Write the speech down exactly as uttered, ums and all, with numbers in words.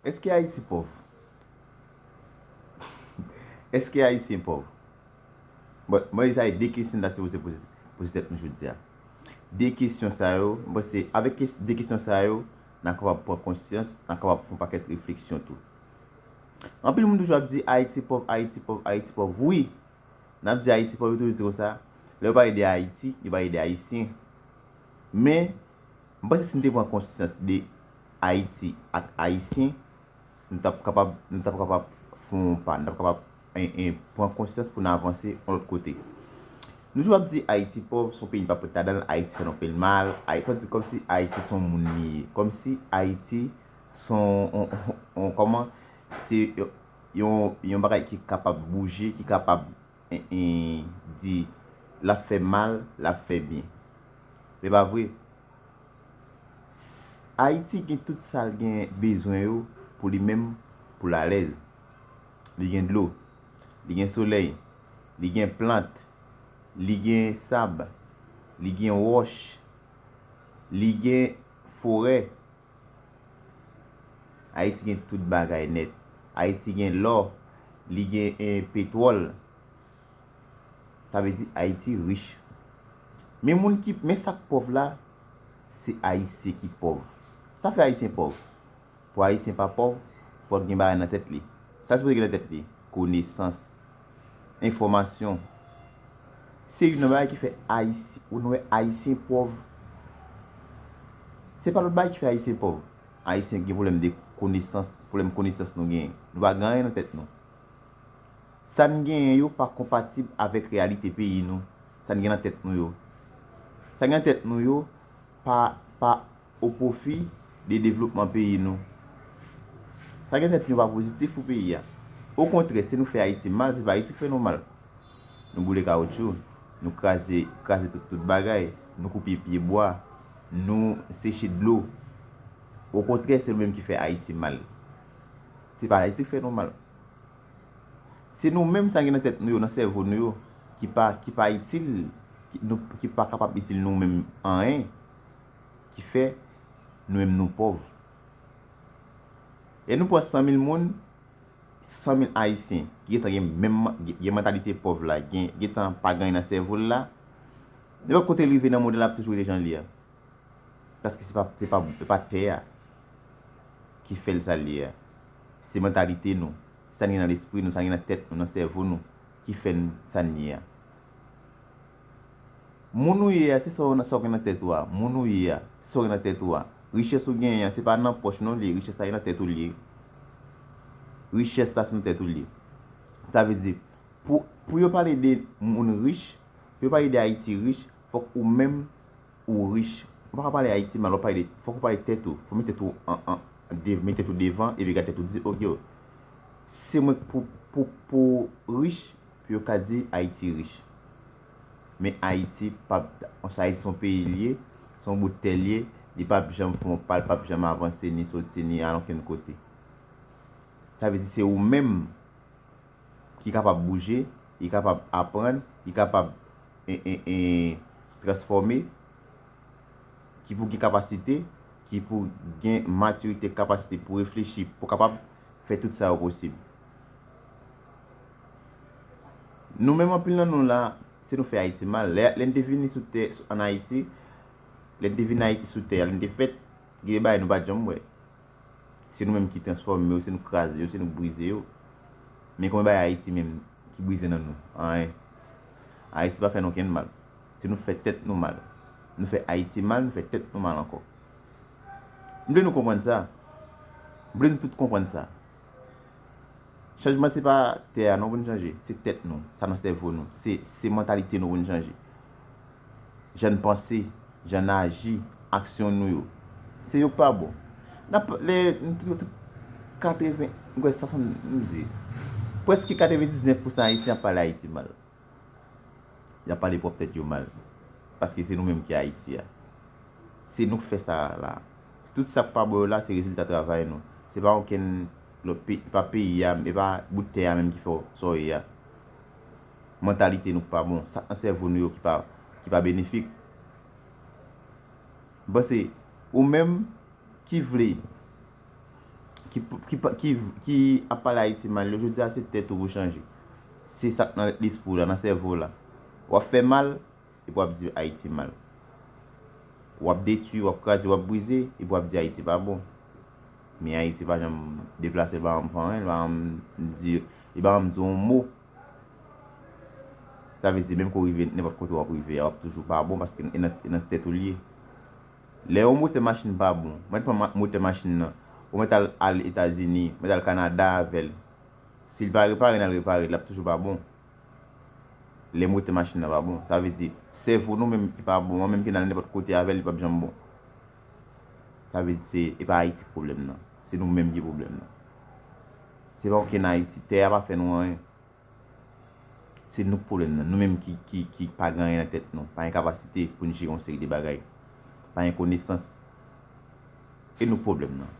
Èske Ayiti pòv? Èske Ayisyen pòv? Bon, mwen, sa e de kesyon n ta sipoze poze, poze tèt nou jodi a. De kesyon sa yo, mwen panse, avèk kes, de kesyon sa yo, n a kapab pran konsyans, n a kapab fè yon pakèt refleksyon tou. Anpil moun toujou ap di, Ayiti pòv, Ayiti pòv, Ayiti pòv. Wi, n ap di Ayiti pòv, yo toujou di konsa. Lè yo pale de Ayiti, yo pale de Ayisyen. Men, m panse si n te pran konsyans de Ayiti ak Ayisyen, nou t ap kapab, nou t ap kapab fè yon pa, nou t ap kapab, en, en, pran konsyans pou n avanse yon lòt kote. Nou toujou ap di Ayiti pòv, se yon peyi n p ap ret ladan l, Ayiti fè n anpil mal, Ay-, fò di kòmsi Ayiti se yon moun li ye, kòmsi Ayiti se yon, yon, yon, kòman, se yon, yon, yon bagay ki kapab bouje, ki kapab, en, en, di l ap fè mal, l ap fè byen. Se pa vre. Ayiti gen tout sa l gen bezwen yo pou li menm, pou l alèz. Li gen dlo, li gen solèy, li gen plant, li gen sab, li gen wòch, li gen forè. Ayiti gen tout bagay nèt. Ayiti gen lò, li gen, eh, petwòl. Sa vle di Ayiti rich. Men moun ki, men sa k pòv la, se Ayisyen ki pòv. Sa fè Ayisyen pòv? Pou Ayisyen pa pòv, fò l gen bagay nan tèt li. Sa l sipoze gen nan tèt li? Konesans, enfòmasyon. Se youn nan bagay ki fè Ayisyen, ou nou wè Ayisyen pòv. Se pa lòt bagay ki fè Ayisyen pòv. Ayisyen gen pwoblèm de konesans, pwoblèm konesans nou genyen. Nou pa gen anyen nan tèt nou. Sa n genyen yo pa konpatib avèk reyalite peyi nou. Sa n gen nan tèt nou yo. Sa n gen nan tèt nou yo pa, pa o pwofi de devlopman peyi nou. Sa n gen nan tèt nou yo pa pozitif pou peyi a. Okontrè, si nou fè Ayiti mal, se pa Ayiti k fè nou mal. Nou boule kawotchou, nou kraze, kraze tout, tout bagay, nou koupe pye bwa, nou seche dlo. Okontrè, se nou menm ki fè Ayiti mal. Se pa Ayiti k fè nou mal. Se nou menm sa gen nan tèt nou yo, nan sèvo nou yo, ki pa, ki pa itil, ki, nou, ki pa kapab itil nou menm anyen, ki fè nou menm nou pòv. E nou pran san mil moun, san mil Ayisyen, ki gentan gen menm, gen, gen mantalite pòv la, gen, gentan pa gen anyen nan sèvo l la, nenpòt kote l rive nan mond lan, l ap toujou rete jan l ye a. Paske se pa, se pa, se pa tè a ki fè l sa l ye a. Se mantalite nou. Sa n gen nan lespri nou, sa n gen nan tèt nou, nan sèvo nou, ki fè n sa n ye a. Moun ou ye a, se sa w, sa w gen nan tèt ou a. Moun ou ye a, se sa w gen nan tèt ou a. Richès ou genyen an, se pa nan pòch non li ye. Richès la, e nan tèt ou li ye. Richès la, se nan tèt ou li ye. Sa vle di, pou, pou yo pale de moun rich, pou yo pale de Ayiti rich, fòk ou menm ou rich. Ou pa ka pale Ayiti mal, w ap pale de, fòk ou pale tèt ou. Fòk ou met tèt ou an, an, de, met tèt ou devan, epi gade tèt ou di, oke, se mwen k pou, pou, pou rich, pou yo ka di Ayiti rich. Men Ayiti p ap, Ayiti se yon peyi l ye, se yon bout tè l ye, li p ap janm fè yon pa, li p ap janm avanse, ni soti, ni al okenn kote. Sa vle di se ou menm ki kapab bouje, ki kapab aprann, ki kapab, e, e, e, transfòme, ki pou gen kapasite, ki pou gen matirite, kapasite pou reflechi, pou kapab fè tout sa yo posib. Nou menm, anpil nan nou la, se nou fè Ayiti mal. Lè, lè n te vini sou tè, sou, ann Ayiti, lè n te vin Ayiti sou tè a, lè n te fèt, gen de bagay nou pa t janm wè. Se nou menm ki transfòme yo, se nou k kraze yo, se nou k brize yo. Men konbyen bagay Ayiti menm ki brize nan nou? Anyen. Ayiti pa fè nou okenn mal. Se nou k fè tèt nou mal. Nou fè Ayiti mal, nou fè tèt nou mal ankò. M vle nou konprann sa. M vle nou tout konprann sa. Chanjman se pa tè a non pou n chanje, se tèt nou, sa nan sèvo nou, se, se mantalite nou pou n chanje. Jan n panse, jan n aji, aksyon nou yo. Se yo k pa bon. N ap, lè, tout, tout katreven, m kwè swasant, m di, prèske katrevendiznèf pousan Ayisyen ap pale Ayiti mal. Y ap pale pwòp tèt yo mal. Paske se nou menm ki Ayiti a. Se nou k fè sa la. Tout sa k pa bon yo la, se rezilta travay nou. Se pa okenn lòt peyi, pa peyi a, e pa bout tè a menm ki fè w sa w ye a. Mantalite nou k pa bon. Sa k nan sèvo nou yo ki pa, ki pa benefik. M panse, ou menm ki vle, ki, ki, ki, ki ap pale Ayiti mal yo, jodi a se tèt ou pou chanje. Se sa k nan lespri w la, nan sèvo w la. W ap fè mal, epi w ap di Ayiti mal. W ap detwi, w ap kraze, w ap brize, epi w ap di Ayiti pa bon. Men Ayiti pa janm deplase, li pa janm fè anyen, li pa janm di, li pa janm di yon mo. Sa vle di, menm ke w rive nenpòt kote w ap rive a, w ap toujou pa bon, paske e nan, e nan tèt ou l ye. Lè yon motè machin pa bon, mwen pran ma- motè machin nan, ou mèt al, al Etazini, mèt al Kanada avè l. Si l pa repare, n al repare l, l ap toujou pa bon. Lè motè machin nan pa bon, sa vle di, sèvo nou menm ki pa bon an, menm ke n al nenpòt kote avè l, li p ap janm bon. Sa vle di, se, e pa Ayiti k pwoblèm nan. Se nou menm ki pwoblèm nan. Se pa okenn Ayiti. Tè a pa fè nou anyen. Se nou k pwoblèm nan. Nou menm ki, ki, ki pa gen anyen nan tèt nou. Pa gen kapasite pou n jere yon seri de bagay. Pa gen konesans. E nou k pwoblèm nan.